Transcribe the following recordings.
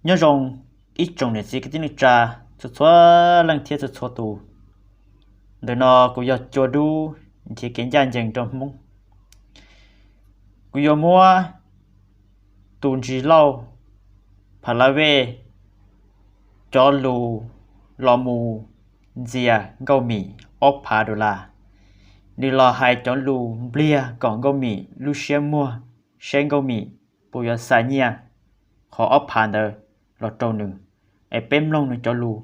Nyob zoo ib tsoom niam txiv kwv tij neej tsa txhua txhua leej thiab txhua txhua tus. Ntawm no kuv yog Cua Dub nrhiav kev ncaj ncees rau Hmoob. Kuv yuav muab tus Ntsis Lauj Pha La Vej cov lus los mus ntxias Nkauj Mim ob phav dollar. Nws los hais cov lus npliag kom Nkauj Mim lub siab muag, saib Nkauj Mim puas yuav xa nyiaj qhov ob phav ntawd los rau nws. Es peb mloog nws cov lus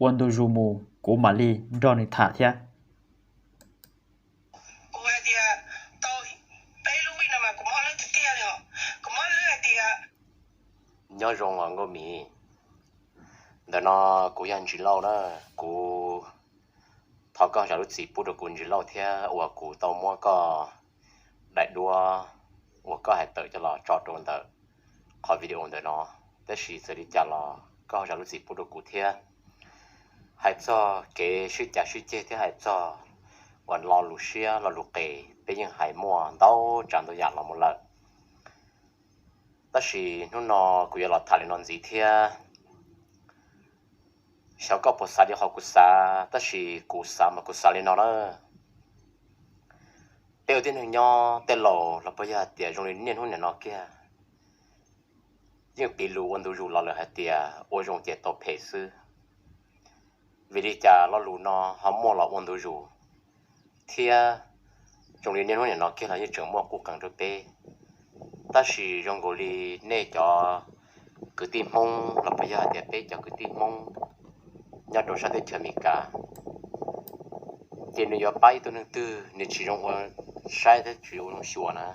ua ntu zus mus, kuv mam li nrog nws tham thiab. Kuv hais tias tau peb lub vij no mas kuv mob lwb tiag tiag li os. Kuv mob lwb hais tias, nyob zoo os Nkauj Mim. Ntawm no kuv yog Ntsis Lauj na. Kuv thov koj zam lub txim pub rau kuv Ntsis Lauj thiab uas kuv tau muab koj daim duab uas koj hais tawm coj los tso rau ntawm qhov video ntawm no. Tab sis txawm li cas los koj zam lub txim pub rau kuv thiab. Hais txog kev sib cav sib ceg thiab hais txog uas lo lus siab lo lus qes peb yeej hais muaj ntau tsav ntau yam los mus lawm. Tab sis hnub no kuv yuav los tham li no ntxiv thiab. Xyov koj puas xav li qhov kuv xav, tab sis kuv xav mas kuv xav li no na. Peb ua tib neeg nyob tej laus los puas yog hais tias zoo li niaj hnub nim no kiag, yeej piv lus ua ntu zus los lawm hais tias ua zoo ces tau phem xwb. Vim li cas lo lus no ho muaj los ua ntu zus, thiab zoo li niaj hnub nim no kiag los yeej tseem muaj qub qees rau peb. Tab sis zoo nkaus li nej cov kwv tij Hmoob los puas yog hais tias peb cov kwv tij Hmoob nyob rau sab teb chaws Amelikas, ces nws yuav pab ib tug neeg twg nws tsis zoo ua saib thiab tsis zoo xyuas na.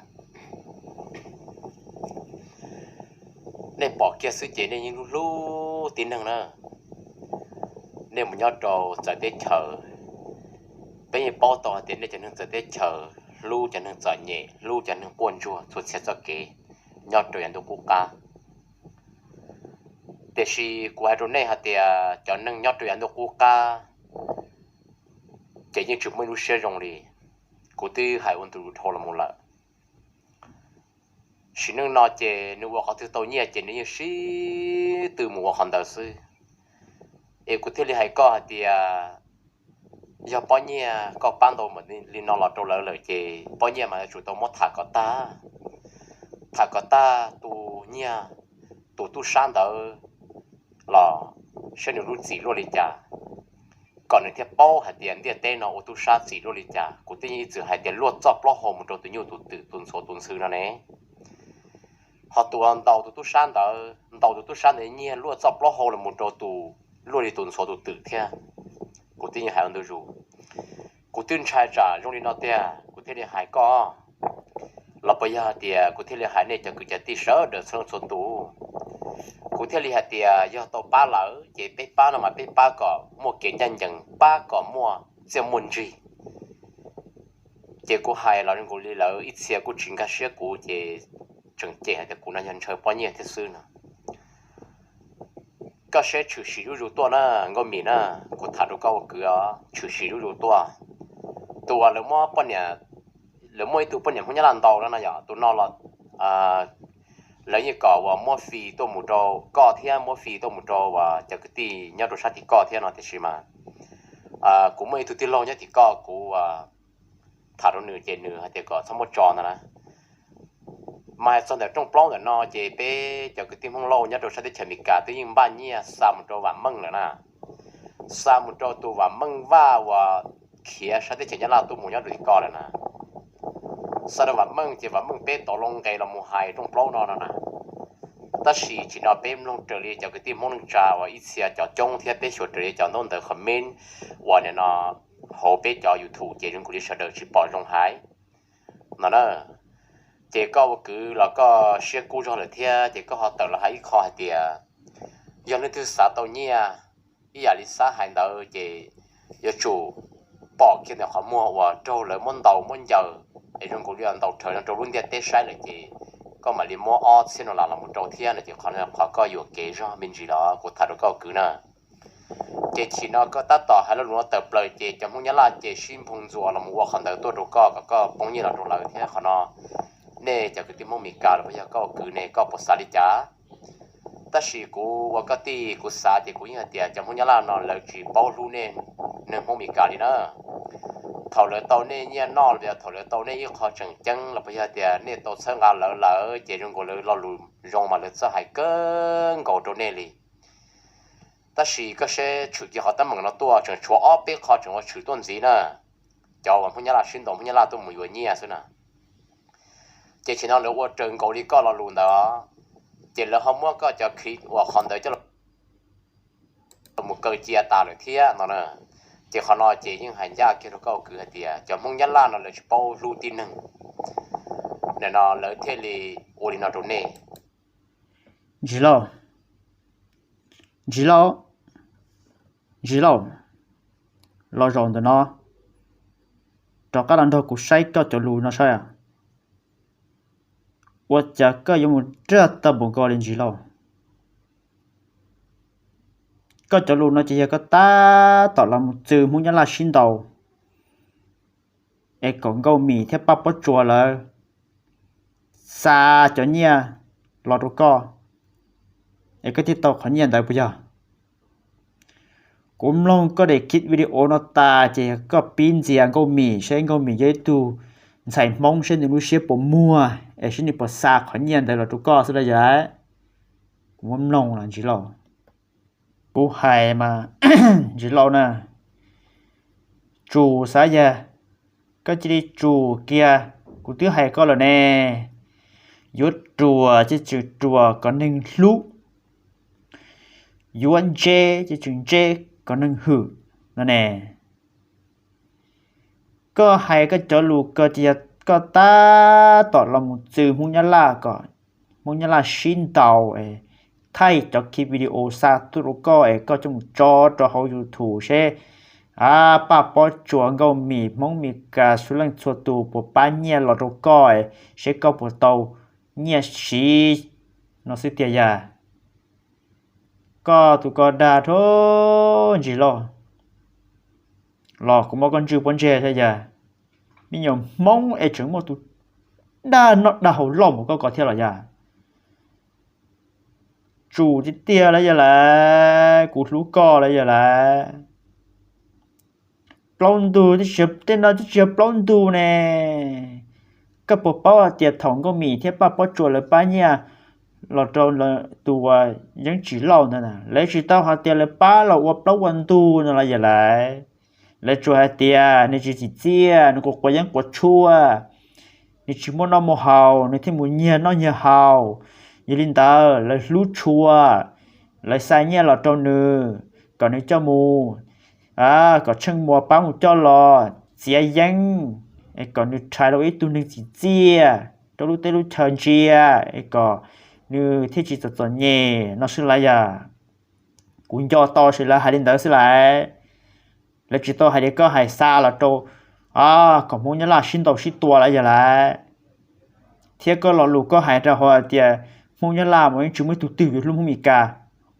Nej pom kiag xwb ces nej yeej hlub hlub tib neeg na. Nej mus nyob rau txawv teb chaws, peb yeej paub tau hais tias nej cov neeg txawv teb chaws hlub cov neeg txom nyem, hlub cov neeg quaj ntsuag txhua txhia txoj kev nyob rau yav ntuj qub qab. Tiam sis kuv hais rau nej hais tias cov neeg nyob rau yav ntuj qub qab ces yeej tsis muaj ib lub siab zoo li. Kuv twb hais ua ntu zus dhau los mus lawm. Sim neej no ces nws ua qhov twg tau nyiaj ces nws yeej sib tw mus ua qhov ntawd xwb. Es kuv thiaj li hais koj hais tias yog pob nyiaj koj pab ntau npaum li no los rau lawv lawm ces pob nyiaj mas yuav tsum tau muab tham kom tag. Tham kom tag tus nyiag tus tub sab ntawd los saib nws lub txim luaj li cas, kom nws thiaj paub hais tias ntiaj teb no ua tub sab txim luaj li cas. Kuv twb yeej ib txwm hais tias luaj txoj plaub hau mus rau tus nyuj tus twm tus ntxhuav tus ntxhw no ne. Ho tus uas ntaus tus tub sab ntawd, ntaus tus tub sab ntawd nyiag luaj txoj plaub hau los mus rau tus luaj li tus ntxhuav tus twm thiab. Kuv twb yeej hais ua ntu zus, kuv twb ntshai tsam zoo li no tiag kuv thiaj li hais koj, los puas yog hais tias kuv thiaj li hais nej cov kwv cov tij sawv daws txhua leej txhua tus. Kuv thiaj li hais tias yog tau pab lawm ces peb pab no mas peb pab kom muaj kev ncaj ncees, pab kom muaj txiaj muaj ntsig. Ces kuv hais los zoo nkaus li lawv ib txhia kuj tsis nkag siab kuv ces tseem cem hais tias kuv no yog ntshaw pob nyiaj thiab xwb no. Koj saib tshwm sim zuj zus tuaj na, Nkauj Mim na, kuv tham rau koj ua kwv os, tshwm sim zuj zus tuaj. Tus uas lawv muab poj niam, lawv muaj ib tug poj niam Hmoob Nyab Laj ntaus no no yog tus no los lawv yeej kom uas muab fi tuaj mus rau koj thiab muab fi tuaj mus rau uas cov kwv tij nyob rau sab tim koj thiab no tiam sis mas kuv muaj ib tug tij laug nyob tim koj kuv tham rau nws ces nws hais tias kom txhob muab tso ntag na. Mas hais txog ntawm rooj plaub ntawm no ces peb cov kwv tij Hmoob Lauj nyob rau sab teb chaws Amelikas twb yeej npaj nyiaj xa mus rau Vam Meej lawm na. Xa mus rau tus Vam Meej Vaj uas khiav sab teb chaws Nyab Laj tuaj mus nyob rau tim koj lawm na. Xa rau Vam Meej ces Vam Meej peb tau loo nqe los mus hais rooj plaub no no na. Tab sis tsim no peb mloog raws li cov kwv tij Hmoob neej tsa uas ib txhia cov coob thiab peb xyuas raws li cov ntaub ntawv comment uas nim no hauv peb cov YouTube ces zoo nkaus li sawv daws tsis pom zoo hais no na. Ces koj ua kwv los koj siab kub zog lawm thiab ces koj ho tawm los hais ib qho hais tias yog leej twg xav tau nyiaj ib yam li Xab hais ntawd ces yuav tsum pom kiag ntawm qhov muag uas raug lawv muab ntaus muab ncaws es zoo nkaus li ntaus rhawv no rau lub ntiaj teb saib lawm ces koj mam li muab ob txhiab no las los mus rau thiab no ces qhov no qhov koj yuam kev zog me ntsis los kuv tham rau koj kwv na. Ces chim no koj tab tom hais lo lus no tawm plaws ces cov Hmoob Nyab Laj ces sib nphoo ntxuas los mus ua qhov ntawd tuaj rau koj kom koj poob nyiaj los rau lawv thiab qhov no. Nej cov kwv tij Hmoob Amelikas los puas yog koj ua kwv ne, koj puas xav li cas? Tab sis kuv ua koj tij kuv xav ces kuv yeej hais tias cov Hmoob Nyab Laj no lawv tsis paub hlub nej neeg Hmoob Meskas li na. Thaum lawv tau nej nyiaj noj los yog thaum lawv tau nej ib qho tseem ceeb los puas yog tias nej tau txhawb nqa lawv lawm ces zoo nkaus lawv lo lus zoo mas lawv txawj hais kawg nkaus rau nej li. Tab sis koj saib tshwm kiag qhov teeb meem no tuaj tseem tshuav ob peb qho tseem ua tshwm tuaj ntxiv na. Cov uas Hmoob Nyab Laj sib ntaus Hmoob Nyab Laj tuaj mus yuav nyiaj xwb na. Ces tam sim no lawv ua raws nkaus li koj lo lus ntawd, ces lawv ho muab koj cov clip uas qhov ntawd coj los mus kaw cia tas lawm thiab no na. Ces qhov no ces yeej hais ncaj kiag rau koj kwv hais tias cov Hmoob Nyab Laj no lawv tsis paub hlub tib neeg. Nim no lawv thiaj li ua li no rau nej. Ntsis Lauj, Ntsis Lauj, Ntsis Lauj, los zaum ntawm no, rov qab los nrog kuv saib koj cov lus no saib. Ua cas koj yuav mus rag tag npaum nkaus li Ntsis Lauj? Koj cov lus no ces yog koj tab tom los mus txwv Hmoob Nyab Laj sib ntaus es kom Nkauj Mim thiab Paj Pob Tsuas lawv xa cov nyiaj los rau koj, es koj thiaj tau qhov nyiaj ntawd puas yog? Kuv mloog koj daim clip video no tas ces koj pib ntxias Nkauj Mim seb Nkauj Mim yog ib tug ntxhais Hmoob seb nws lub siab puas muag es seb nws puas xa qhov nyiaj ntawd los rau koj xwb los yog? Kuv muab mloog los Ntsis Lauj. Kuv hais mas Ntsis Lauj na, tsum xav yog koj cia li tsum kiag. Kuv twb hais koj lawm ne, yuav ruam ces tseem ruam kom neeg hlub, yuav ntse ces tseem ntse kom neeg hwm no ne. Koj hais koj cov lus ko ces yog koj tab tom los mus txwv Hmoob Nyab Laj kom Hmoob Nyab Laj sib ntaus, thaij cov clip video xa tuaj rau koj es koj coj mus tso rau hauv YouTube seb Paj Pob Tsuas, Nkauj Mim, Hmoob Mes Kas, txhua leej txhua tus puas pab nyiaj los rau koj seb koj puas tau nyiaj siv no xwb tiag yog? Koj tus ko dag rau Ntsis Lauj, los kuv muab koj ntswj pob ntseg thiab yog? Me nyuam Hmoob es tseem muaj tus dag noj dag haus loj mus koj ko thiab los yog? Tsum tiag tiag lawm yog lawm, kuv hlub koj lawm yog lawm. Plaub ntug, tej no twb tsis yog plaub ntug ne. Koj puas paub hais tias thaum Nkauj Mim thiab Paj Pob Tsuas lawv pab nyiaj los rau tus uas Yeeb Tsim Lauj ntawd, lawv tsis tau hais tias lawv pab los ua plaub ua ntug no los yog lawm. Lawv tsuas hais tias nws tsis tsim txiaj, nws quav quav yeeb quav tshuaj, nws tsis muaj noj muaj haus, nws thiaj mus nyiag noj nyiag haus. Yog li ntawd lawv hlub tshua, lawv xa nyiaj los rau nws kom nws coj mus, kom Tsheej Muas pab mus coj los txiav yeeb, es kom nws rhais los ua ib tug neeg tsim txiaj rau lub teb lub chaw ntsia, es kom nws thiaj tsis txom txom nyem no xwb lawm yog? Kuv nco tau seb lawv hais li ntawd xwb lawm. Lawv tsis tau hais li koj hais xa los rau kom Hmoob Nyab Laj sib ntaus sib tua lawm yog lawm. Thiab koj lo lus koj hais rau hauv hais tias Hmoob Nyab Laj mas yeej tsis muaj ib tug twg yuav hlub Hmoob Mes Kas.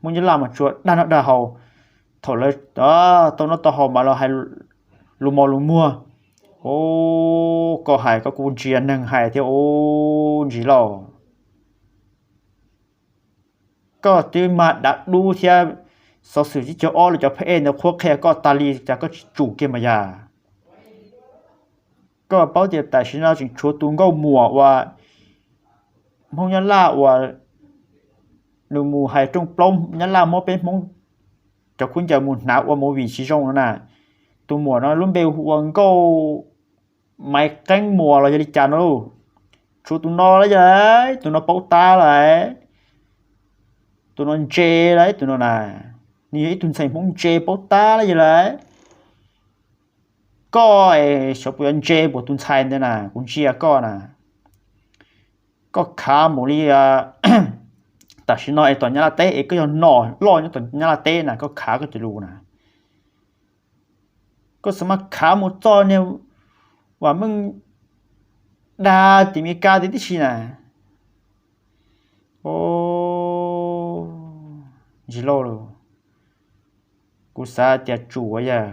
Hmoob Nyab Laj mas tsuas dag noj dag haus, thaum lawv tau noj tau haus mas los hais lus mos lus muag. Koj hais koj kuj ntsia neeg hais thiab Ntsis Lauj. Koj twb mag dav dub thiab, xov xwm tsib caug ob los cov pheej ntawd qhuab qhia koj tas li cas koj tsis tsum kiag mas yog? Koj paub tias tam sim no tseem tshuav tus Nkauj Muas uas Hmoob Nyab Laj uas nws mus hais rooj plaub Nyab Laj muab peb Hmoob cov khaub ncaws mus hnav ua movie tsis zoo no na. Tus muam no lub npe hu ua Nkauj Maiv Qeeb Muas los yog li cas no lauj? Tshuav tus no lawm yog lawm, tus no paub tab lawm. Tus no ntse lawm tus no na, nws yog ib tug ntxhais Hmoob ntse paub tab lawm yog lawm. Koj es xyov puas yuav ntse npaum tus ntxhais ntawd na, kuv ntsia koj na. Koj khav mus li, tam sim no es tom Nyab Laj teb es koj yog nom loj nyob tom Nyab Laj teb na, koj khav koj cov lus na. Koj xav mas khav mus txog niag Vam Meej dag tim Mes Kas tib si na. Ntsis Lauj, kuv xav tias tsum yog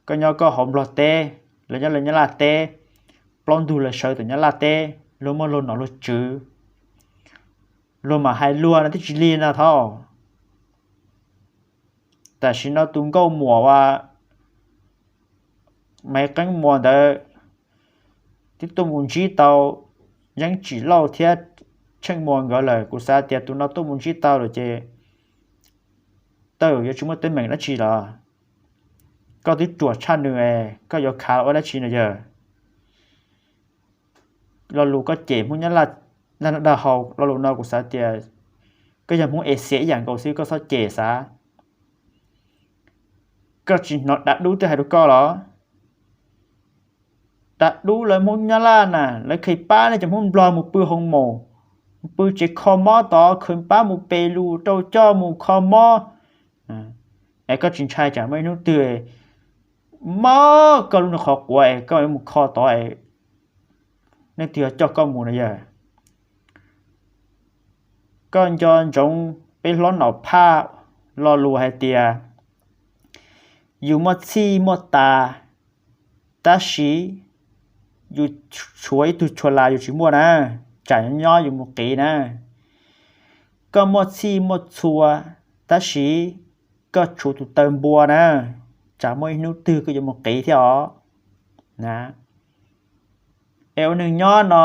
koj nyob koj hauv Nplog teb, lawv nyob lawv Nyab Laj teb, plaub ntug lawv sawv tom Nyab Laj teb, luag muaj luag nom luag tswv, luag mam hais luag no twb tsis lig no thov. Tam sim no tus nkauj muam uas Maiv Qeeb Muas ntawd twb tuaj mus ntsib tau Yeeb Tsim Lauj thiab Tsheej Muas nkawd lawm. Kuv xav tias tus no tuaj mus ntsib tau lawm ces tawm yuav tsis muaj teeb meem dab tsi los. Koj twb ruam tshaj nws, koj yuav khav ua dab tsi no yawg? Lo lus koj cem Hmoob Nyab Laj dag hau lo lus no kuv xav tias koj yog Hmoob es xiav ib yam nkaus xwb, koj txhob cem xav. Koj tsis hnov dav dub twb hais rau koj los? Dav dub lawv Hmoob Nyab Laj na, lawv kheev pab nej cov Hmoob Nplog mus pw hoo maum, mus pw tsev kho mob tod, kheev pab mus pes lus rau coj mus kho mob. Es koj tsis ntshai tsam muaj ib hnub twg mob koj lub niag qhov quav es koj yuav mus kho tod, leej twg yuav coj koj mus no yawg? Koj nco ntsoov peb hlob Nom Phaj lo lus hais tias yus muaj txhij muaj tas, tab sis yus tshuav ib tug chua las yus tsis muaj na, tsam nyob yus mus qiv na. Koj muaj txhij muaj txhua, tab sis koj tshuav tus taw npua na, tsam muaj ib hnub twg koj yuav mus qiv thiab os. Es ua neeg nyob no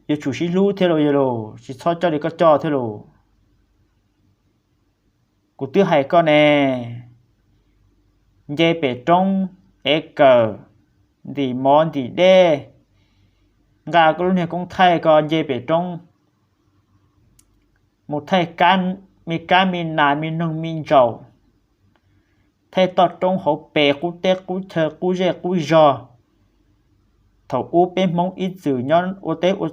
yuav tsum sib hlub thiab lauj yawg lauj, tsis txhob coj li koj coj thiab lauj. Kuv twb hais koj ne, nce pem roob ev kawm, ntim mov ntim dej, nqa koj lub niag koob thaij ko nce pem roob mus thaij me kab me nas me noog me ntsaum, thaij toj roob hauv pes qub teb qub chaw qub zej qub zog. Thaum ub peb Hmoob ib txwm nyob ua teb ua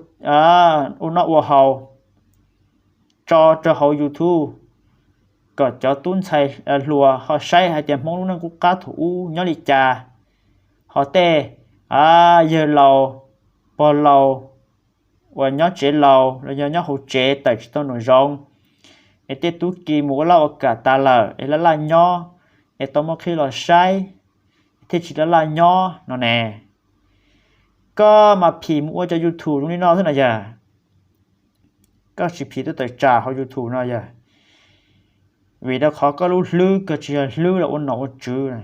noj ua haus, tso rau hauv YouTube kom cov tub ntxhais hluas ho saib hais tias Hmoob lub neej qub qab thaum ub nyob li cas. Ho tej yawg laus, pog laus uas nyob tsev laus los yog nyob hauv tsev tawm tsis tau nraum zoov, es tej tub ki mus ua laj ua kam tas lawm es laj laj nyob, es tau muaj qhib los saib, thiaj tsis laj laj nyob no ne. Koj mas phim mus ua cov YouTube zoo li no xwb no yawg. Koj tsis phim tuaj tawm tsam hauv YouTube no yawg. Vim rau qhov koj lub hlwb kawg tsis yog hlwb los ua nom ua tswv,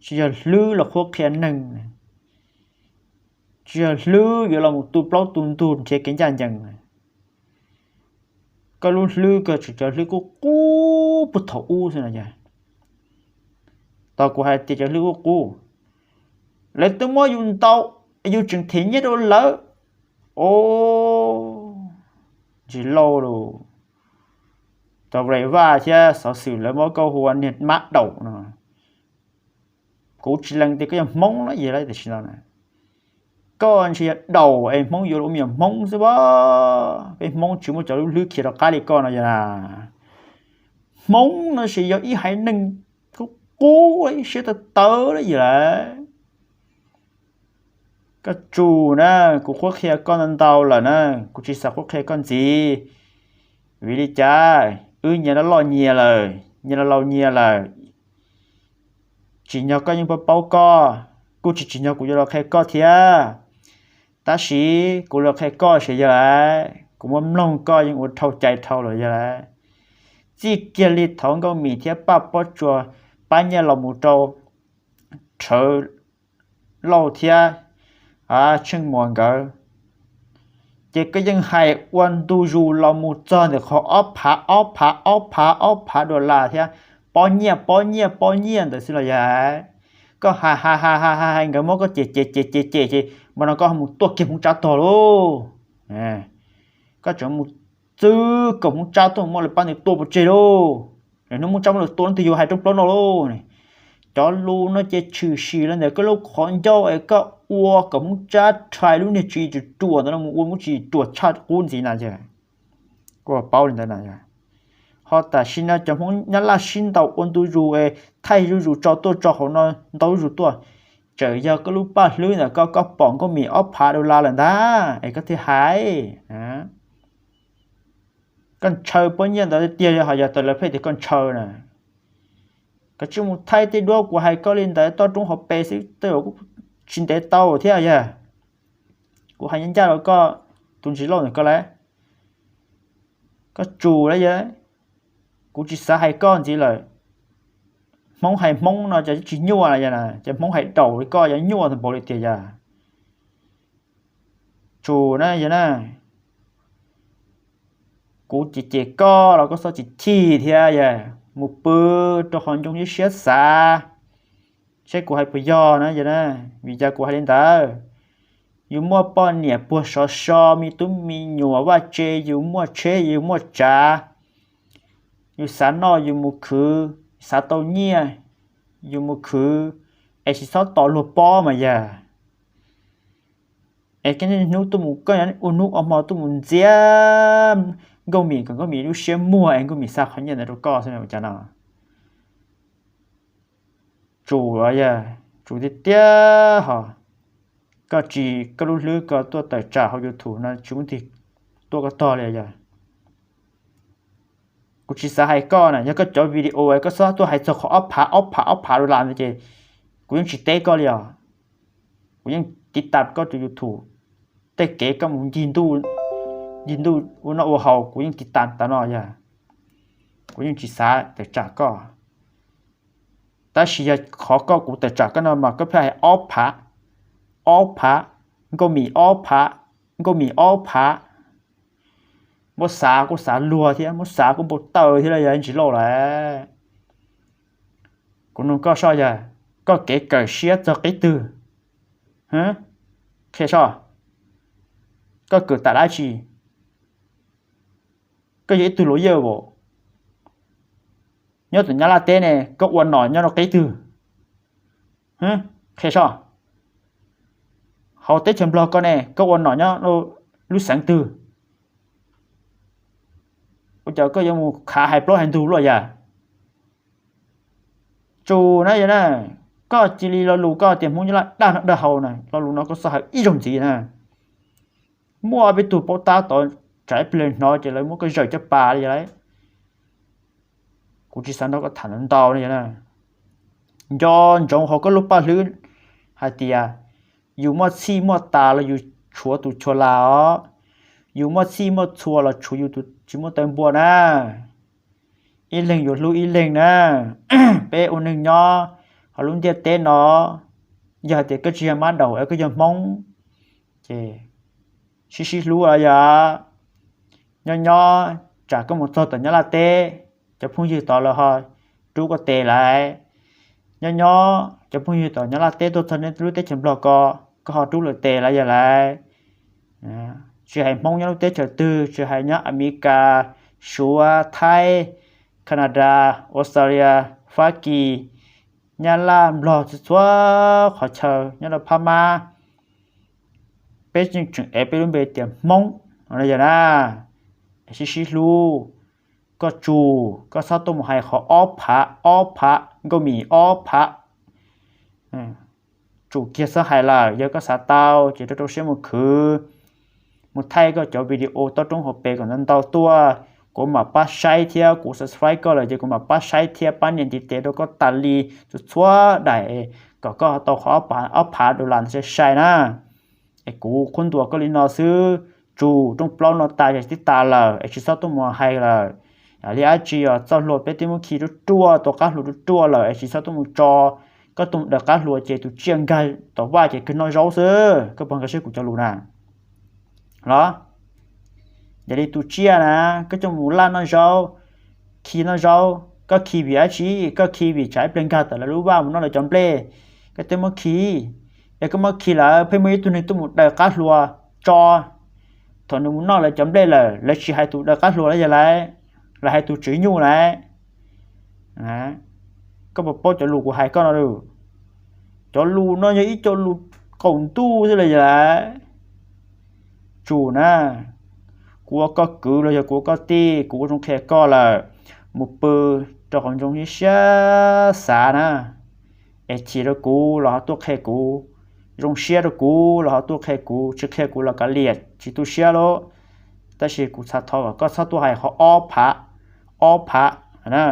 tsis yog hlwb los qhuab qhia neeg, tsis yog hlwb yuav los mus tu plaub tu ntug nrhiav kev ncaj ncees. Koj lub hlwb kawg tseem cov hlwb qub qub puag thaum ub xwb no yawg. Tau kuv hais tias cov hlwb qub qub, lawv twb muab yus ntaus, yus tseem them nyiaj rau lawv. O, ntsis lauj lus, tau Vaj thiab xov xwm lawv muab koj hu ua niag mab daum no. Kuv tsis lees tias koj yog Hmoob los yog lawm tam sim no na. Koj ntshe yog daum es Hmoob yuav ua me nyuam Hmoob xwb as. Peb Hmoob tsis muaj cov lub hlwb khiav rov qab li koj no yog na. Hmoob no ces yog ib haiv neeg qub qub ib siab tawv tawv li yog lawm. Koj tsum na, kuv qhuab qhia koj ntau ntau lawm na, kuv tsis xav qhuab qhia koj ntxiv. Vim li cas? Wb nyias loj loj nyias lawm, nyias laus laus nyias lawm. Tsim nyog koj yeej paub paub koj, kuj tsis tsim nyog kuv yuav los qhia koj thiab. Tab sis kuv los qhia koj ces yog lawm, kuv muab mloog koj yeej ua dhau cai dhau lawm yog lawm. Txij kiag li thaum Nkauj Mim thiab Paj Pob Tsuas pab nyiaj los mus rau Rhawv Lauj thiab Tsheej Muas nkawd, ces koj yeej hais ua ntu zus los mus txog ntawm qhov ob phav ob phav ob phav ob phav dollar thiab pob nyiaj pob nyiaj pob nyiaj ntawd xwb los yog. Koj hais hais hais hais hais nkawd muab koj cem cem cem cem cem ces hmo no koj ho mus tua kiag Hmoob Tsab tog lauj. Koj tseem mus txwv kom Hmoob Tsab tuaj muab lawv pab nws tua pov tseg lauj. Lawv hnub Hmoob Tsab muab lawv tua no twg yuav hais rooj plaub no lauj. Cov lus no ces tshwm sim los ntawm koj lub qhov ncauj es koj ua kom Hmoob Tsab rhais lub niag tswv yim ruam ruam ntawd no mus ua lub tswv yim ruam tshaj qub ntxiv na. Kuv paub li ntawd na. Ho tam sim no cov Hmoob Nyab Laj sib ntaus ua ntu zus es thaij zuj zus tso tuaj tso hauv no ntau zuj zus tuaj, tseem yog koj lub paj hlwb ntawm koj, koj pom Nkauj Mim ob phav dollar lawm ntag es koj thiaj hais. Koj ntshaw pob nyiaj ntawd tiag tiag li ho yog tawm lawv pheej tias koj ntshaw na. Koj tsis mus thaij tej duab kuv hais koj li ntawd toj roob hauv pes xwb tej zaum kuj tsis ntev tau thiab yog. Kuv hais ncaj ncaj rau koj tus ntsis lauj ntawm koj lawm. Koj tsum lawm yog, kuv tsis xav hais koj ntxiv lawm. Hmoob hais Hmoob no ces tsis nyuaj los yog, ces Hmoob hais daus li koj yog nyuaj tag npaum li tiag yog. Tsum na yog na, kuv cem cem koj los koj txhob chim chim thiab yog, mus pw rau qhov ncoo siab xav seb kuv hais puas yog na yog na. Vim cas kuv hais li ntawd? Yus muaj poj niam puag sov so, me tub me nyuam vaj tse, yus muaj tsheb, yus muaj tsav, yus xav noj yus mus khwv, xav tau nyiaj yus mus khwv, es tsis txhob tos luag pob mas yog. Es koj niaj hnub tuaj mus, koj ua hnub ua hmo tuaj mus ntxias Nkauj Mim kom Nkauj Mim lub siab muag es Nkauj Mim xa qhov nyiaj ntawd rau koj xwb na, ua cas no? Tsum los yog, tsum tiag tiag hos. Koj tsis, koj lub hlwb koj tuaj tawm tsam hauv YouTube no tsis muaj tig tuaj koj tog li yog. Kuv tsis xav hais koj na, yog koj cov video koj txhob tuaj hais txog qhov ob phav ob phav ob phav dollar ntawd ces kuv yeej tsis teb koj li os. Kuv yeej tiv tam koj tus YouTube, tej kev koj mus ncig ntuj, ncig ntuj ua noj ua haus kuv yeej tiv tam tas no yog. Kuv yeej tsis xav tawm tsam koj. Tab sis yog qhov koj kuv tawm tsam koj no mas koj pheej hais ob phav, ob phav, Nkauj Mim ob phav, Nkauj Mim ob phav. Muab xav kuj xav luag thiab, muab xav kuj npau taws thiab los yog ntsis lauj lawm. Kuv nug koj soj yog koj kev kawm siab txog qib twg? Qhia soj, koj kawm tam dab tsi? Koj yog ib tug lawyer as, nyob tom Nyab Laj teb ne koj ua nom nyob rau qib twg? Qhia soj, hauv teb chaws Nplog koj ne koj ua nom nyob lub xeev twg? Ua cas koj yuav mus khav hais plaub hais ntug luaj yam? Tsum na yog na, koj cia li lo lus koj tias Hmoob Nyab Laj dag noj dag haus na, lo lus no koj txhob hais ib zaug ntxiv na. Muaj peb tug paub tab tom tsam ib pliag hnov ces lawv muab koj zawm caj pas li lawm. Kuv tsis xav nrog koj tham ntau ntau li na. Nco ntsoov hauv koj lub paj hlwb hais tias yus muaj txhij muaj tas los yus tshuav tus chua las os, yus muaj txhij muaj txhua los tshuav yus tus tsis muaj taw npua na. Ib leeg yuav hlub ib leeg na. Peb ua neeg nyob hauv lub ntiaj teb no, yog hais tias koj tsis yog mab daum es koj yog Hmoob, ces sib sib hlub los yog. Nyob nyob tsam koj mus txog tom Nyab Laj teb, cov phooj ywg tod lawv ho rub koj tes lawm. Nyob nyob cov phooj ywg tom Nyab Laj teb tuaj txog lub teb chaws Nplog ko, koj ho rub lawv tes lawm yog lawm. Tsis hais Hmoob nyob lub teb chaws twg, tsis hais nyob Amelikas, Suav, Thaib, Canada, Australia, Fab Kis, Nyab Laj, Nplog, txhua txhua qhov chaw nyob rau Phab Mab, peb yeej tseem ev peb lub npe tias Hmoob no yog na. Sib sib hlub. Koj tsum, koj txhob tuaj mus hais qhov ob phav ob phav, Nkauj Mim ob phav. Tsum kiag txhob hais lawm, yog koj xav tau ces rau rau siab mus khwv, mus thaij koj cov video tob roob hauv pes kom ntau ntau tuaj, kuv mam pab saib thiab, kuv subscribe koj lawm ces kuv mam pab saib thiab pab nias ntiv tes rau koj tas li txhua txhua daim, kom koj tau qhov ob phav dollar ntawd sai sai na. Es kuv qhuab ntuas koj li no xwb, tsum, rooj plaub no tas yog twb tas lawm es tsis txhob tuaj mus hais lawm. Yam li dab tsi os, txoj hlua peb twb muab khi ruaj ruaj, tua qab hlua ruaj ruaj lawm es tsis txhob tuaj mus tso. Koj tuaj mus daws qab hlua ces tus tsiaj nkag tom vaj ces kawg noj zaub xwb, koj puas nkag siab kuv cov lus na? Los yog li tus tsiaj na, koj coj mus laj noj zaub, khi noj zaub, koj khi vim dab tsi? Koj khi vim tsam ib pliag nkag tawm lawv lub vaj mus noj lawv cov nplej, koj thiaj muab khi. Es koj muab khi lawm pheej muaj ib tug neeg tuaj mus daws qab hlua tso. Thaum nws mus noj lawv cov nplej lawm, lawv tsis hais tus daws qab hlua los yog lawv, lawv hais tus tswv nyuj lawm. Koj puas paub cov lus kuv hais koj no lawm? Cov lus no yog ib co lus qaum ntuj xwb los yog lawv. Tsum na, kuv ua koj kwv los yog kuv ua koj tij, kuv ua zoo qhia koj lawm, mus pw rau qhov ncoo siab xav na. Es chim rau kuv los ho tuaj qhia kuv, zoo siab rau kuv los ho tuaj qhia kuv, tsis qhia kuv los kav liam tsis tu siab lauj. Tab sis kuv xav thov kom koj txhob tuaj hais qhov ob phav, ob phav na.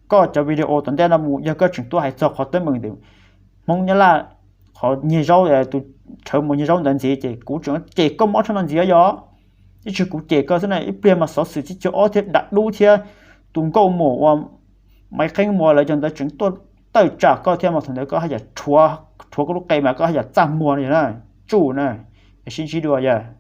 Koj cov video tom ntej no mus yog koj tseem tuaj hais txog qhov teeb meem ntawm Hmoob Nyab Laj, qhov nyiag zaub, tus tshawv mos nyiag zaub ntawd ntxiv ces kuv tseem cem koj mob tshaj no ntxiv yog. Ib tsis kuv cem koj xwb na, ib pliag mas xov xwm txib caug ob thiab dav dub thiab tus nkauj muam uas Maiv Qeeb Muas lawv cov ntawd tseem tuaj tawm tsam koj thiab mas thaum ntawd koj haj yam rhuav koj lub qe mas koj haj yam txaj muag no na, tsuj na, sib ntsib dua yog.